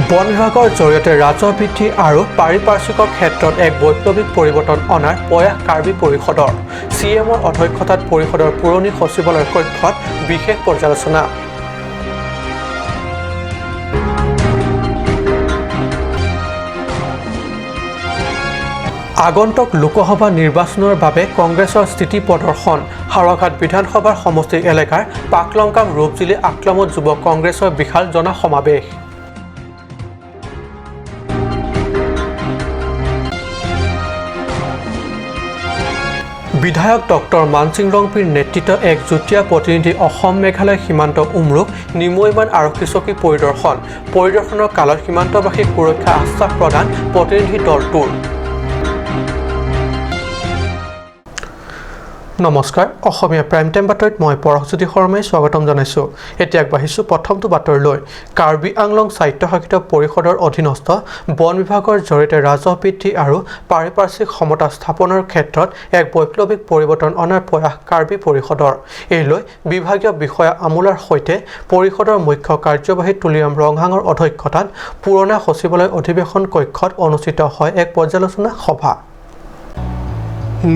বন বিভাগৰ জৰিয়তে ৰাজহ বৃদ্ধি আৰু পাৰিপাৰ্শ্বিকৰ ক্ষেত্ৰত এক বৈপ্লৱিক পৰিৱৰ্তন অনাৰ প্ৰয়াস কাৰ্বি পৰিষদৰ। চি এমৰ অধ্যক্ষতাত পৰিষদৰ পুৰণি সচিবালয়ৰ কক্ষত বিশেষ পৰ্যালোচনা। আগন্তুক লোকসভা নিৰ্বাচনৰ বাবে কংগ্ৰেছৰ স্থিতি প্ৰদৰ্শন। হাওৰাঘাট বিধানসভাৰ সমষ্টি এলেকাৰ পাকলংকাম ৰূপজিলি আকলমত যুৱ কংগ্ৰেছৰ বিশাল জনসমাৱেশ। বিধায়ক ডক্টৰ মানসিং ৰংপিৰ নেতৃত্বত এক যুটীয়া প্ৰতিনিধি অসম মেঘালয় সীমান্ত উমৰুক নিমৈমান আৰক্ষী চকী পৰিদৰ্শন। পৰিদৰ্শনৰ কালত সীমান্তবাসীক সুৰক্ষা আশ্বাস প্ৰদান প্ৰতিনিধি দলটোৰ। নমস্কাৰ, অসমীয়া প্ৰাইম টাইম বাতৰিত মই পৰশজ্যোতি শৰ্মাই স্বাগতম জনাইছোঁ। এতিয়া আগবাঢ়িছোঁ প্ৰথমটো বাতৰিলৈ। কাৰ্বি আংলং স্বায়ত্তশাসিত পৰিষদৰ অধীনস্থ বন বিভাগৰ জৰিয়তে ৰাজহ বৃদ্ধি আৰু পাৰিপাৰ্শ্বিক সমতা স্থাপনৰ ক্ষেত্ৰত এক বৈপ্লৱিক পৰিৱৰ্তন অনাৰ প্ৰয়াস কাৰ্বি পৰিষদৰ। এই লৈ বিভাগীয় বিষয়া আমোলাৰ সৈতে পৰিষদৰ মুখ্য কাৰ্যবাহী তুলিৰাম ৰংহাঙৰ অধ্যক্ষতাত পুৰণা সচিবালয় অধিৱেশন কক্ষত অনুষ্ঠিত হয় এক পৰ্যালোচনা সভা।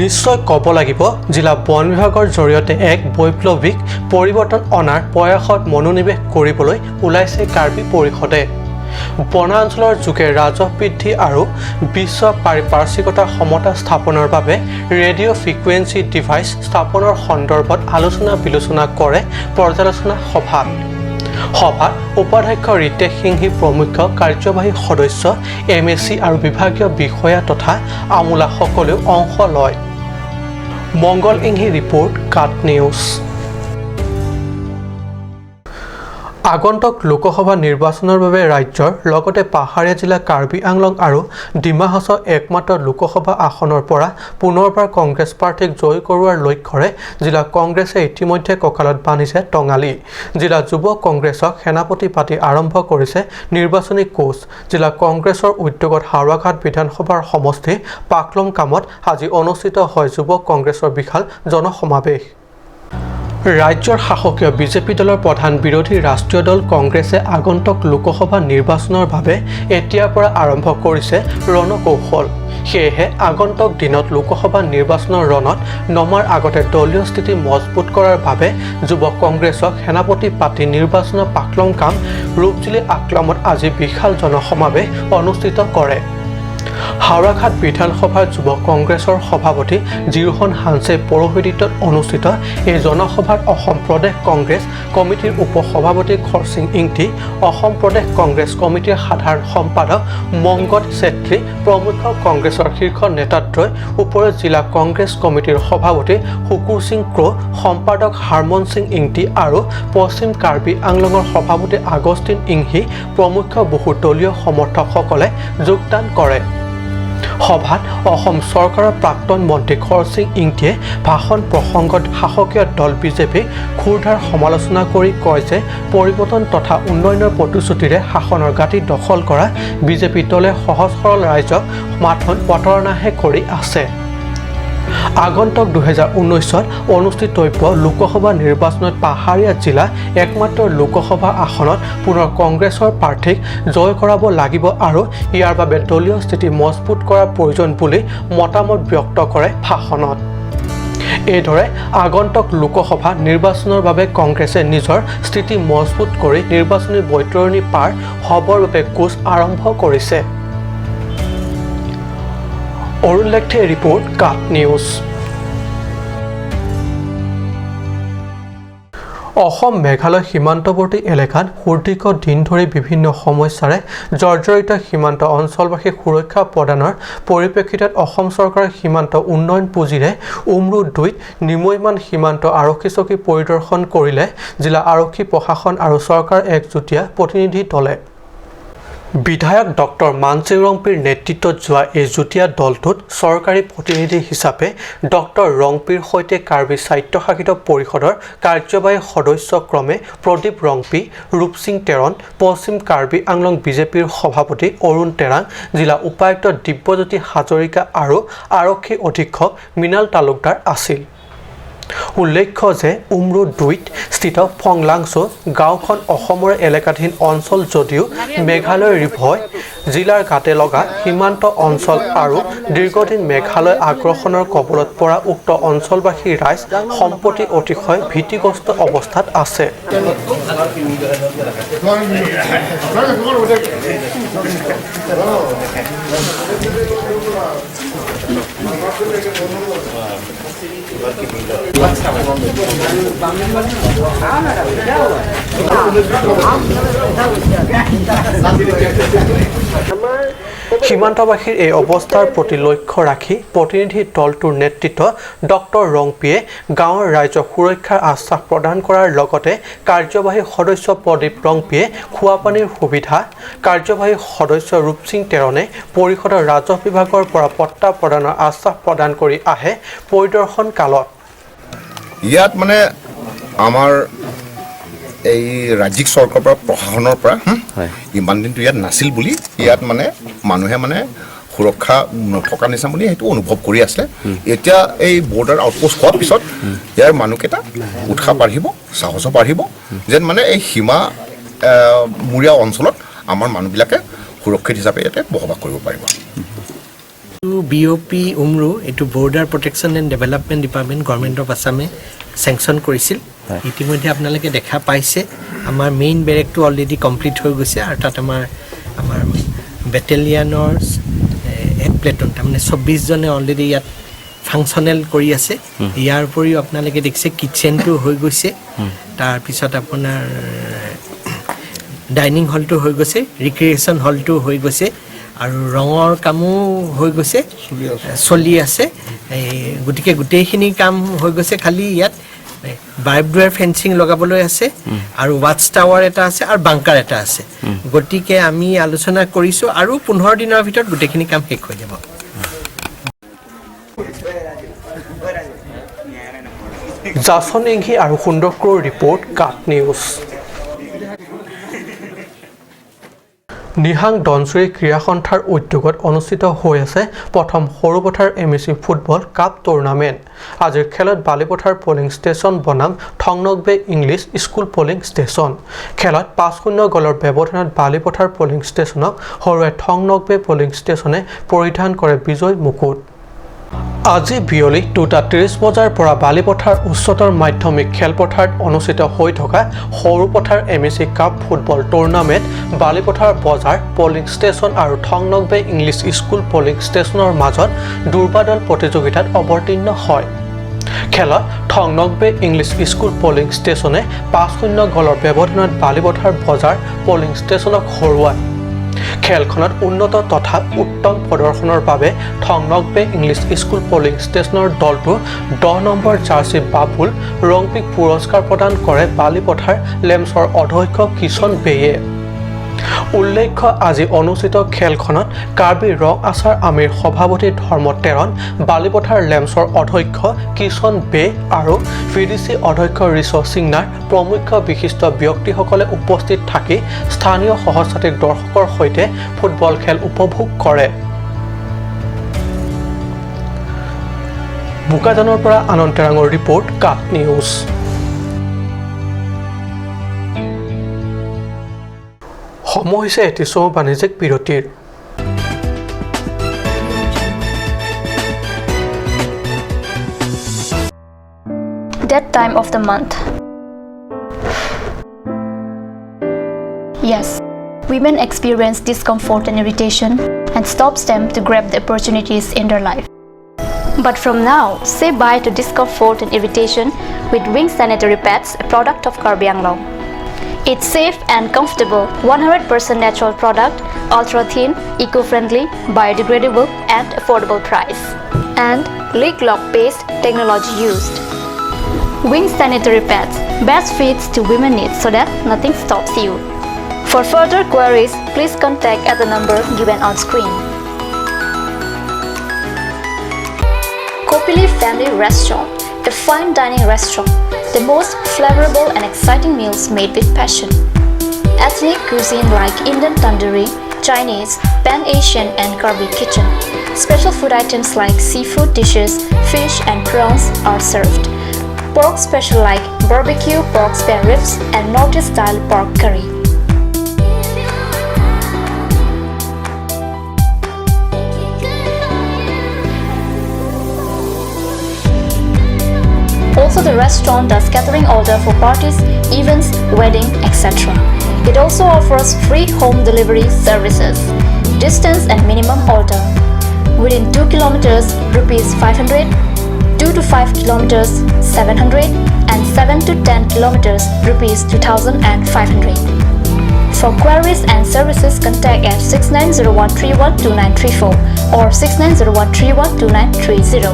নিশ্চয় ক'ব লাগিব, জিলা বন বিভাগৰ জৰিয়তে এক বৈপ্লৱিক পৰিৱৰ্তন অনাৰ প্ৰয়াসত মনোনিৱেশ কৰিবলৈ ওলাইছে কাৰ্বি পৰিষদে। বনাঞ্চলৰ যোগে ৰাজহ বৃদ্ধি আৰু বিশ্ব পাৰিপাৰ্শ্বিকতাৰ সমতা স্থাপনৰ বাবে ৰেডিঅ' ফ্ৰিকুৱেঞ্চি ডিভাইচ স্থাপনৰ সন্দৰ্ভত আলোচনা বিলোচনা কৰে পৰ্যালোচনা সভাত। সভাত উপাধ্যক্ষ ৰিতেশ সিংহী প্ৰমুখ্য কাৰ্যবাহী সদস্য, এম এ চি আৰু বিভাগীয় বিষয়া তথা আমোলাসকলেও অংশ লয়। মংগল ইংহি ৰিপৰ্ট, কাট নিউজ। আগন্তুক লোকসভা নিৰ্বাচনৰ বাবে ৰাজ্যৰ লগতে পাহাৰীয়া জিলা কাৰ্বি আংলং আৰু ডিমা হাছাও একমাত্ৰ লোকসভা আসনৰ পৰা পুনৰবাৰ কংগ্ৰেছ প্ৰাৰ্থীক জয়ী কৰোৱাৰ লক্ষ্যৰে জিলা কংগ্ৰেছে ইতিমধ্যে কঁকালত বান্ধিছে টঙালি। জিলা যুৱ কংগ্ৰেছক সেনাপতি পাতি আৰম্ভ কৰিছে নিৰ্বাচনী কোচ। জিলা কংগ্ৰেছৰ উদ্যোগত হাওৰাঘাট বিধানসভাৰ সমষ্টি পাকলংকামত আজি অনুষ্ঠিত হয় যুৱ কংগ্ৰেছৰ বিশাল জনসমাৱেশ। ৰাজ্যৰ শাসকীয় বিজেপি দলৰ প্ৰধান বিৰোধী ৰাষ্ট্ৰীয় দল কংগ্ৰেছে আগন্তুক লোকসভা নিৰ্বাচনৰ বাবে এতিয়াৰ পৰা আৰম্ভ কৰিছে ৰণকৌশল। সেয়েহে আগন্তুক দিনত লোকসভা নিৰ্বাচনৰ ৰণত নমাৰ আগতে দলীয় স্থিতি মজবুত কৰাৰ বাবে যুৱ কংগ্ৰেছক সেনাপতি পাতি নিৰ্বাচনৰ পাকলংকাম ৰূপজিলি আকলমত আজি বিশাল জনসমাৱেশ অনুষ্ঠিত কৰে। হাওৰাঘাট বিধানসভাৰ যুৱ কংগ্ৰেছৰ সভাপতি জিৰহন হানছে পৌৰোহিত্যত অনুষ্ঠিত এই জনসভাত অসম প্ৰদেশ কংগ্ৰেছ কমিটিৰ উপ সভাপতি খৰছিং ইংতি, অসম প্ৰদেশ কংগ্ৰেছ কমিটিৰ সাধাৰণ সম্পাদক মংগত চেত্ৰী প্ৰমুখ কংগ্ৰেছৰ শীৰ্ষ নেতাত্ৰয় উপৰিও জিলা কংগ্ৰেছ কমিটিৰ সভাপতি শুকুৰ সিং ক্ৰ', সম্পাদক হাৰমন সিং ইংতি আৰু পশ্চিম কাৰ্বি আংলঙৰ সভাপতি আগষ্টিন ইংহি প্ৰমুখ বহু দলীয় সমৰ্থকসকলে যোগদান কৰে। সভাত অসম চৰকাৰৰ প্ৰাক্তন মন্ত্ৰী খৰছিং ইংতিয়ে ভাষণ প্ৰসংগত শাসকীয় দল বিজেপিক ক্ষুৰধাৰ সমালোচনা কৰি কয় যে পৰিৱৰ্তন তথা উন্নয়নৰ প্ৰতিশ্ৰুতিৰে শাসনৰ গাদী দখল কৰা বিজেপি দলে সহজ সৰল ৰাইজক মাথোন প্ৰতাৰণাহে কৰি আছে। আগন্তুক 2019ত অনুষ্ঠিতব্য লোকসভা নিৰ্বাচনত পাহাৰীয়া জিলা একমাত্ৰ লোকসভা আসনত পুনৰ কংগ্ৰেছৰ প্ৰাৰ্থীক জয় কৰাব লাগিব আৰু ইয়াৰ বাবে দলীয় স্থিতি মজবুত কৰাৰ প্ৰয়োজন বুলি মতামত ব্যক্ত কৰে ভাষণত। এইদৰে আগন্তুক লোকসভা নিৰ্বাচনৰ বাবে কংগ্ৰেছে নিজৰ স্থিতি মজবুত কৰি নিৰ্বাচনী বৈতৰণী পাৰ হ'বৰ বাবে কোচ আৰম্ভ কৰিছে। অৰুণ লেখথে ৰিপৰ্ট, কাট নিউজ। অসম মেঘালয় সীমান্তৱৰ্তী এলেকাত সুদীৰ্ঘ দিন ধৰি বিভিন্ন সমস্যাৰে জৰ্জৰিত সীমান্ত অঞ্চলবাসীক সুৰক্ষা প্ৰদানৰ পৰিপ্ৰেক্ষিতত অসম চৰকাৰৰ সীমান্ত উন্নয়ন পুঁজিৰে উমৰু 2ত নিমৈমান সীমান্ত আৰক্ষী চকী পৰিদৰ্শন কৰিলে জিলা আৰক্ষী প্ৰশাসন আৰু চৰকাৰৰ এক যুটীয়া প্ৰতিনিধি দলে। বিধায়ক ডক্টৰ মানসিং ৰংপিৰ নেতৃত্বত যোৱা এই যুটীয়া দলটোত চৰকাৰী প্ৰতিনিধি হিচাপে ডক্টৰ ৰংপিৰ সৈতে কাৰ্বি স্বায়ত্তশাসিত পৰিষদৰ কাৰ্যবাহী সদস্য ক্ৰমে প্ৰদীপ ৰংপি, ৰূপসিং টেৰণ, পশ্চিম কাৰ্বি আংলং বিজেপিৰ সভাপতি অৰুণ টেৰাং, জিলা উপায়ুক্ত দিব্যজ্যোতি হাজৰিকা আৰু আৰক্ষী অধীক্ষক মৃণাল তালুকদাৰ আছিল। উল্লেখ্য যে উমৰু 2ত স্থিত ফংলাংছো গাঁওখন অসমৰ এলেকাধীন অঞ্চল যদিও মেঘালয়ৰ ৰিভয় জিলাৰ গাতে লগা সীমান্ত অঞ্চল আৰু দীৰ্ঘদিন মেঘালয় আগ্ৰাসনৰ কবলত পৰা উক্ত অঞ্চলবাসী ৰাইজ সম্প্ৰতি অতিশয় ভীতিগ্ৰস্ত অৱস্থাত আছে। সীমান্তবাসীৰ এই অৱস্থাৰ প্ৰতি লক্ষ্য ৰাখি প্ৰতিনিধি দলটোৰ নেতৃত্ব ডক্টৰ ৰংপিয়ে গাঁৱৰ ৰাইজক সুৰক্ষাৰ আশ্বাস প্ৰদান কৰাৰ লগতে কাৰ্যবাহী সদস্য প্ৰদীপ ৰংপিয়ে খোৱাপানীৰ সুবিধা, কাৰ্যবাহী সদস্য ৰূপসিং তেৰণে পৰিষদৰ ৰাজহ বিভাগৰ পৰা পট্টা প্ৰদানৰ আশ্বাস প্ৰদান কৰি আহে পৰিদৰ্শন কালত। ইয়াত মানে আমাৰ এই ৰাজ্যিক চৰকাৰৰ পৰা প্ৰশাসনৰ পৰা ইমান দিনটো ইয়াত নাছিল বুলি ইয়াত মানে মানুহে মানে সুৰক্ষা নথকা নিচিনা বুলি সেইটো অনুভৱ কৰি আছিলে। এতিয়া এই বৰ্ডাৰ আউটপোষ্ট হোৱাৰ পিছত ইয়াৰ মানুহকেইটা উৎসাহ বাঢ়িব, সাহসো বাঢ়িব, যেন মানে এই সীমা মূৰীয়া অঞ্চলত আমাৰ মানুহবিলাকে সুৰক্ষিত হিচাপে ইয়াতে বসবাস কৰিব পাৰিব। বি অ' পি উমৰু এইটো border protection and development department government of আছামে sanction কৰিছিল। ইতিমধ্যে আপোনালোকে দেখা পাইছে আমাৰ মেইন বেৰেকটো অলৰেডি কমপ্লিট হৈ গৈছে আৰু তাত আমাৰ আমাৰ বেটেলিয়ানৰ এক প্লেটুন তাৰমানে 24জনে অলৰেডি ইয়াত ফাংচনেল কৰি আছে। ইয়াৰ উপৰিও আপোনালোকে দেখিছে কিটচেনটো হৈ গৈছে, তাৰপিছত আপোনাৰ ডাইনিং হলটো হৈ গৈছে, ৰিক্ৰিয়েশ্যন হলটো হৈ গৈছে আৰু ৰঙৰ কামো হৈ গৈছে, চলি আছে। এই গতিকে গোটেইখিনি কাম হৈ গৈছে, খালি ইয়াত বাৰ্বড ৱায়াৰ ফেঞ্চিং লগাবলৈ আছে আৰু ৱাটচ টাৱাৰ এটা আছে আৰু বাংকাৰ এটা আছে। গতিকে আমি আলোচনা কৰিছোঁ আৰু 15 দিনৰ ভিতৰত গোটেইখিনি কাম শেষ হৈ যাব। জাচন ইংহি আৰু সুন্দৰ ৰিপৰ্ট, কাট নিউজ। নিহাং দনচুৰী ক্ৰীড়া সন্থাৰ উদ্যোগত অনুষ্ঠিত হৈ আছে প্ৰথম Sarupathar M A C football cup tournament. আজিৰ খেলত বালিপথাৰ পলিং ষ্টেচন বনাম Thongnokbei English school polling station. খেলত 5-0 গ'লৰ ব্যৱধানত বালিপথাৰ পলিং ষ্টেচনক হৰুৱাই থংনকবে পলিং ষ্টেচনে পৰিধান কৰে বিজয় মুকুট। আজি বিয়লি 2:30 বজাৰ পৰা বালিপথাৰ উচ্চতৰ মাধ্যমিক খেলপথাৰত অনুষ্ঠিত হৈ থকা Sarupathar M A C cup football tournament Balipathar বজাৰ পলিং ষ্টেচন আৰু থংনকবে ইংলিছ স্কুল পলিং ষ্টেচনৰ মাজত দুৰ্বাদল প্ৰতিযোগিতাত অৱতীৰ্ণ হয়। খেলত থংনকবে ইংলিছ স্কুল পলিং ষ্টেচনে 5-0 গ'লৰ ব্যৱধানত বালিপথাৰ বজাৰ পলিং ষ্টেচনক হৰুৱায়। খেলখনত উন্নত তথা উত্তম প্ৰদৰ্শনৰ বাবে থংনকবে ইংলিছ স্কুল পলিং ষ্টেচনৰ দলটো 10 নম্বৰ জাৰ্চি বাবুল ৰংপিক পুৰস্কাৰ প্ৰদান কৰে বালিপথাৰ লেমছৰ অধ্যক্ষ কিষণ বেয়ে। উল্লেখ্য আজি অনুষ্ঠিত খেলখনত কাৰ্বি ৰং আচাৰ আমিৰ সভাপতি ধৰ্ম তেৰণ, বালিপথাৰ লেমছৰ অধ্যক্ষ কিষণ বে আৰু ভি ডি চি অধ্যক্ষ ঋষ সিংনাৰ প্ৰমুখ বিশিষ্ট ব্যক্তিসকলে উপস্থিত থাকি স্থানীয় সহস্ৰাধিক দৰ্শকৰ সৈতে ফুটবল খেল উপভোগ কৰে। বোকাজানৰ পৰা আনন্দ তেৰাঙৰ ৰিপৰ্ট, কাট নিউজ। সময় হৈছে এটি চমু বাণিজ্যিক বিৰতিৰ। That time of the month. Yes, women experience discomfort and irritation and stops them to grab the opportunities in their life. But from now, say bye to discomfort and irritation with Wing Sanitary Pads, a product of Karbi Anglong. It's safe and comfortable, 100% natural product, ultra thin, eco-friendly, biodegradable and affordable price. And leak lock based technology used. Wing Sanitary Pads, best fits to women needs so that nothing stops you. For further queries, please contact at the number given on screen. Kopili Family Restaurant, a fine dining restaurant, the most flavorable and exciting meals made with passion. Ethnic cuisine like Indian tandoori, Chinese, Pan-Asian and Karbi kitchen. Special food items like seafood dishes, fish and prawns are served. Pork special like barbecue pork spare ribs and Northeast style pork curry. Also, the restaurant does catering order for parties, events, wedding, etc. It also offers free home delivery services. Distance and minimum order. Within 2 kilometers, rupees 500, 2 to 5 kilometers, 700, and 7 to 10 kilometers, rupees 2500. For queries and services, contact at 6901312934 or 6901312930.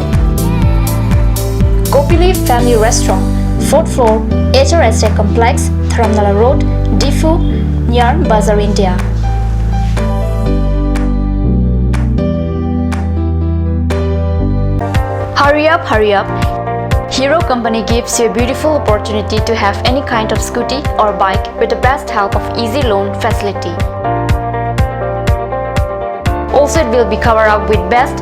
Kopili Family Restaurant, 4th floor, HRSA Complex, Dharamnala Road, Diphu, near Bazaar India. Hurry up, hurry up. Hero Company gives you a beautiful opportunity to have any kind of scooty or bike with the best help of easy loan facility. Also, it will be covered up with best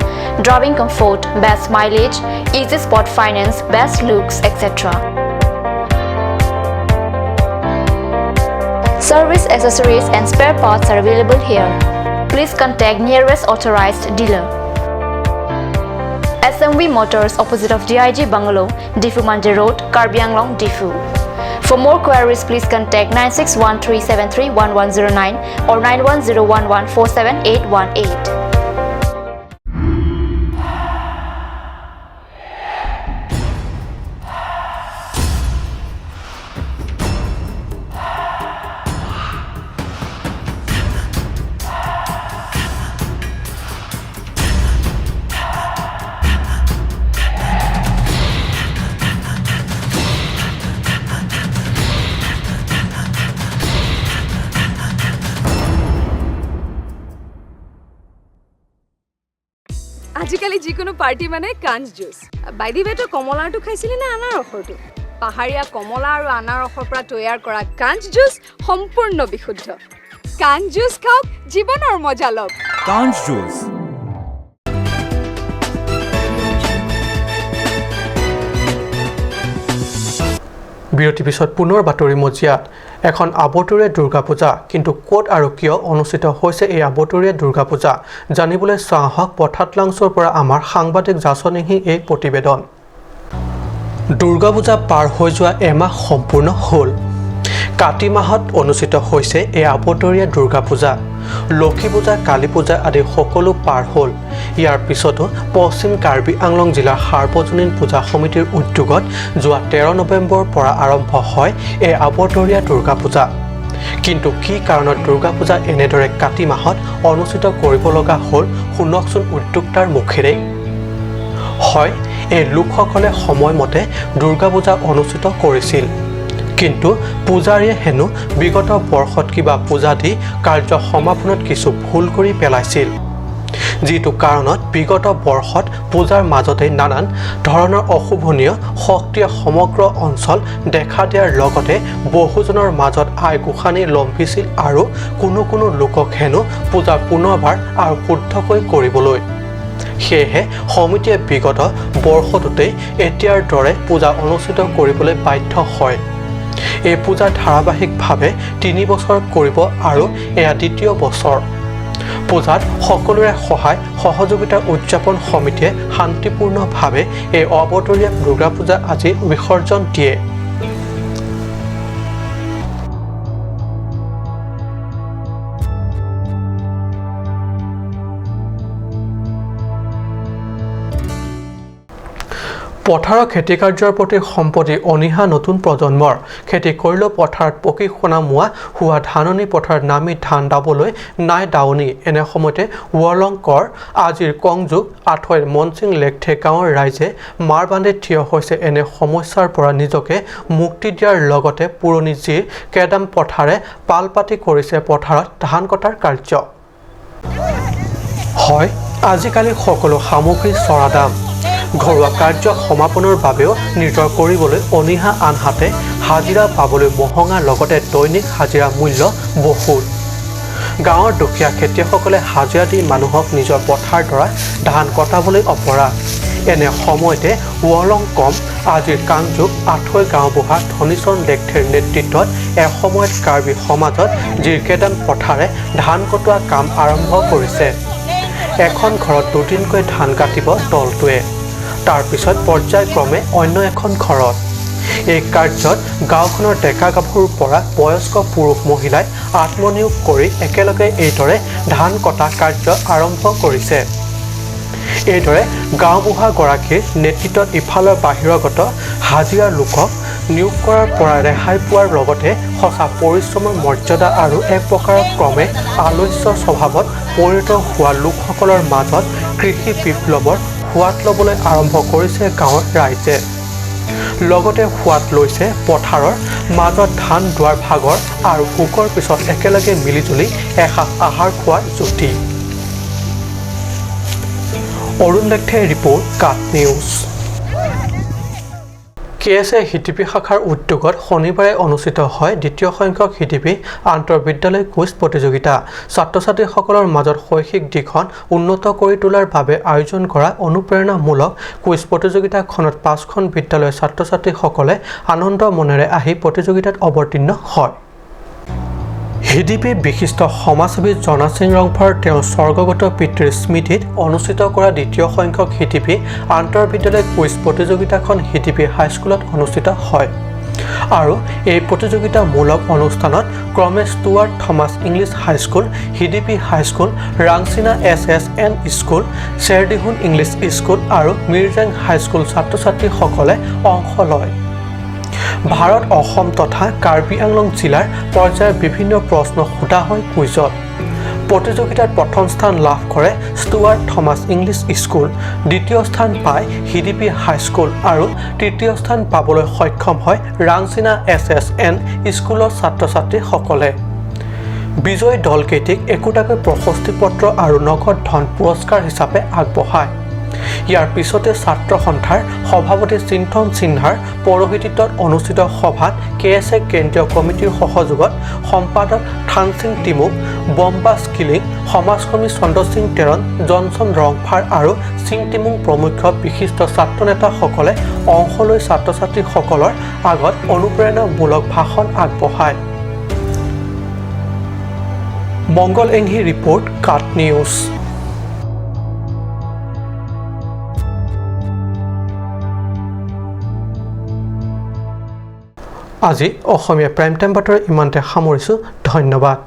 driving comfort, best mileage, easy spot finance, best looks, etc. Service accessories and spare parts are available here. Please contact nearest authorized dealer. SMV Motors, opposite of DIG Bungalow, Diphu Mandir Road, Karbi Anglong, Diphu. For more queries, please contact 9613731109 or 9101147818. আজিকালি যিকোনো party মানে কাঞ্চ juice. By the ৱে, তই কমলাৰটো খাইছিলি নে আনাৰসৰটো? পাহাৰীয়া কমলা আৰু আনাৰসৰ পৰা তৈয়াৰ কৰা কাঞ্চ জুচ সম্পূৰ্ণ বিশুদ্ধ। কাঞ্চ জুচ খাওক, জীৱনৰ মজা লওক। কাঞ্চ জুচ। বিৰতিৰ পিছত পুনৰ বাতৰি মজিয়াত। এখন আবতৰীয়া দুৰ্গা পূজা, কিন্তু ক'ত আৰু কিয় অনুষ্ঠিত হৈছে এই আবতৰীয়া দুৰ্গা পূজা জানিবলৈ চাওঁ আহক পথাতলাংছৰ পৰা আমাৰ সাংবাদিক জাচনিহি এই প্ৰতিবেদন। দুৰ্গা পূজা পাৰ হৈ যোৱা এমাহ সম্পূৰ্ণ হ'ল। কাতি মাহত অনুষ্ঠিত হৈছে এই আবতৰীয়া দুৰ্গা পূজা। লক্ষী পূজা, কালী পূজা আদি সকলো পাৰ হ'ল। ইয়াৰ পিছতো পশ্চিম কাৰ্বি আংলং জিলাৰ সাৰ্বজনীন পূজা সমিতিৰ উদ্যোগত যোৱা 13 নৱেম্বৰৰ পৰা আৰম্ভ হয় এই আবতৰীয়া দুৰ্গা পূজা। কিন্তু কি কাৰণত দুৰ্গা পূজা এনেদৰে কাতি মাহত অনুষ্ঠিত কৰিব লগা হ'ল, শুনকচোন উদ্যোক্তাৰ মুখেৰে। হয়, এই লোকসকলে সময়মতে দুৰ্গা পূজা অনুষ্ঠিত কৰিছিল, কিন্তু পূজাৰীয়ে হেনো বিগত বৰ্ষত কিবা পূজা দি কাৰ্য সমাপনত কিছু ভুল কৰি পেলাইছিল, যিটো কাৰণত বিগত বৰ্ষত পূজাৰ মাজতে নানান ধৰণৰ অশোভনীয় শক্তিয়ে সমগ্ৰ অঞ্চল দেখা দিয়াৰ লগতে বহুজনৰ মাজত আই গোসানী লম্ভিছিল আৰু কোনো কোনো লোকক হেনো পূজা পুনৰবাৰ আৰু শুদ্ধকৈ কৰিবলৈ। সেয়েহে সমিতিয়ে বিগত বৰ্ষটোতেই এতিয়াৰ দৰে পূজা অনুষ্ঠিত কৰিবলৈ বাধ্য হয়। এই পূজা ধাৰাবাহিকভাৱে 3 বছৰ কৰিব আৰু এয়া দ্বিতীয় বছৰ। পূজাত সকলোৰে সহায় সহযোগিতা উদযাপন সমিতিয়ে শান্তিপূৰ্ণভাৱে এই অবতৰীয়া দুৰ্গা পূজা আজি বিসৰ্জন দিয়ে। পথাৰৰ খেতি কাৰ্যৰ প্ৰতি সম্প্ৰতি অনীহা নতুন প্ৰজন্মৰ। খেতি কৰিলেও পথাৰত পকি সোণামুৱা হোৱা ধাননি পথাৰত নামি ধান দাবলৈ নাই দাৱনী। এনে সময়তে ৱৰলংকৰ আজিৰ কংযুগ আঠৈৰ মনচিং লেকথে গাঁৱৰ ৰাইজে মাৰ বান্ধি থিয় হৈছে এনে সমস্যাৰ পৰা নিজকে মুক্তি দিয়াৰ লগতে পুৰণি যি কেদাম পথাৰে পাল পাতি কৰিছে পথাৰত ধান কটাৰ কাৰ্য। হয়, আজিকালি সকলো সামগ্ৰী চৰা দাম। ঘৰুৱা কাৰ্য সমাপনৰ বাবেও নিজৰ কৰিবলৈ অনীহা, আনহাতে হাজিৰা পাবলৈ মহঙা, লগতে দৈনিক হাজিৰা মূল্য বহুত। গাঁৱৰ দুখীয়া খেতিয়কসকলে হাজিৰা দি মানুহক নিজৰ পথাৰ ধৰা ধান কটাবলৈ অপৰাধ। এনে সময়তে ৱলং কম আজিৰ কাংজুক আঠৈ গাঁওবুঢ়া ধনীচৰণ লেখথেৰ নেতৃত্বত এসময়ত কাৰ্বি সমাজত জিৰকেদান পথাৰে ধান কটোৱা কাম আৰম্ভ কৰিছে। এখন ঘৰত দুদিনকৈ ধান কাটিব দলটোৱে, তাৰপিছত পৰ্যায়ক্ৰমে অন্য এখন ঘৰত। এই কাৰ্যত গাঁওখনৰ ডেকা গাভৰুৰ পৰা বয়স্ক পুৰুষ মহিলাই আত্মনিয়োগ কৰি একেলগে এইদৰে ধান কটা কাৰ্য আৰম্ভ কৰিছে। এইদৰে গাঁওবুঢ়াগৰাকীৰ নেতৃত্বত ইফালৰ বাহিৰাগত হাজিৰা লোকক নিয়োগ কৰাৰ পৰা ৰেহাই পোৱাৰ লগতে সঁচা পৰিশ্ৰমৰ মৰ্যাদা আৰু এক প্ৰকাৰৰ ক্ৰমে আলস্য স্বভাৱত পৰিণত হোৱা লোকসকলৰ মাজত কৃষি বিপ্লৱৰ সোৱাদ ল'বলৈ আৰম্ভ কৰিছে গাঁৱৰ ৰাইজে। লগতে সোৱাদ লৈছে পথাৰৰ মাজত ধান দোৱাৰ ভাগৰ আৰু ভোকৰ পিছত একেলগে মিলিজুলি এসাঁজ আহাৰ খোৱাৰ জুতি। অৰুণ লেখথে ৰিপৰ্ট, কাট নিউজ। কেএছএ হিটিপি শাখাৰ উদ্যোগত শনিবাৰে অনুষ্ঠিত হয় দ্বিতীয় সংখ্যক হিটিপি আন্তঃবিদ্যালয় কুইজ প্ৰতিযোগিতা। ছাত্ৰ ছাত্ৰীসকলৰ মাজত শৈক্ষিক দিশখন উন্নত কৰি তোলাৰ বাবে আয়োজন কৰা অনুপ্ৰেৰণামূলক কুইজ প্ৰতিযোগিতাখনত 5খন বিদ্যালয়ৰ ছাত্ৰ ছাত্ৰীসকলে আনন্দ মনেৰে আহি প্ৰতিযোগিতাত অৱতীৰ্ণ হয়। হিডিপি বিশিষ্ট সমাজসেৱী জনাসিং ৰংফাৰ তেওঁৰ স্বৰ্গগত পিতৃৰ স্মৃতিত অনুষ্ঠিত কৰা দ্বিতীয় সংখ্যক হিটিপি আন্তঃবিদ্যালয় কুইজ প্ৰতিযোগিতাখন হিটিপি হাইস্কুলত অনুষ্ঠিত হয় আৰু এই প্ৰতিযোগিতামূলক অনুষ্ঠানত ক্ৰমে Stuart Thomas English high school, Hidipi high school, Rangsina S S N school, Serdihun English school আৰু মিৰজেং হাইস্কুল ছাত্ৰ ছাত্ৰীসকলে অংশ লয়। ভাৰত, অসম তথা কাৰ্বি আংলং জিলাৰ পৰ্যায়ৰ বিভিন্ন প্ৰশ্ন সোধা হয় কুইজত। প্ৰতিযোগিতাত প্ৰথম স্থান লাভ কৰে ষ্টুৱাৰ্ট থমাছ ইংলিছ স্কুল, দ্বিতীয় স্থান পায় হিডিপি হাইস্কুল আৰু তৃতীয় স্থান পাবলৈ সক্ষম হয় ৰাংচিনা এছ এছ এন স্কুলৰ ছাত্ৰ ছাত্ৰীসকলে। বিজয়ী দলকেইটিক একোটাকৈ প্ৰশস্তি পত্ৰ আৰু নগদ ধন পুৰস্কাৰ হিচাপে আগবঢ়ায়। ইয়াৰ পিছতে ছাত্ৰ সন্থাৰ সভাপতি চিন্তন সিনহাৰ পৌৰোহিত্যত অনুষ্ঠিত সভাত কে এছ এ কেন্দ্ৰীয় কমিটিৰ সহযোগত সম্পাদক থানসিং টিমুক, বম্বা স্কিলিং, সমাজকৰ্মী চন্দ্ৰসিং টেৰণ, জনছন ৰংফাৰ আৰু সিং টিমুং প্ৰমুখ্য বিশিষ্ট ছাত্ৰ নেতাসকলে অংশ লৈ ছাত্ৰ ছাত্ৰীসকলৰ আগত অনুপ্ৰেৰণামূলক ভাষণ আগবঢ়ায়। মংগল এংহি ৰিপৰ্ট, কাট নিউজ। আজি অসমীয়া প্ৰাইম টাইম বাতৰি ইমানতে সামৰিছোঁ। ধন্যবাদ।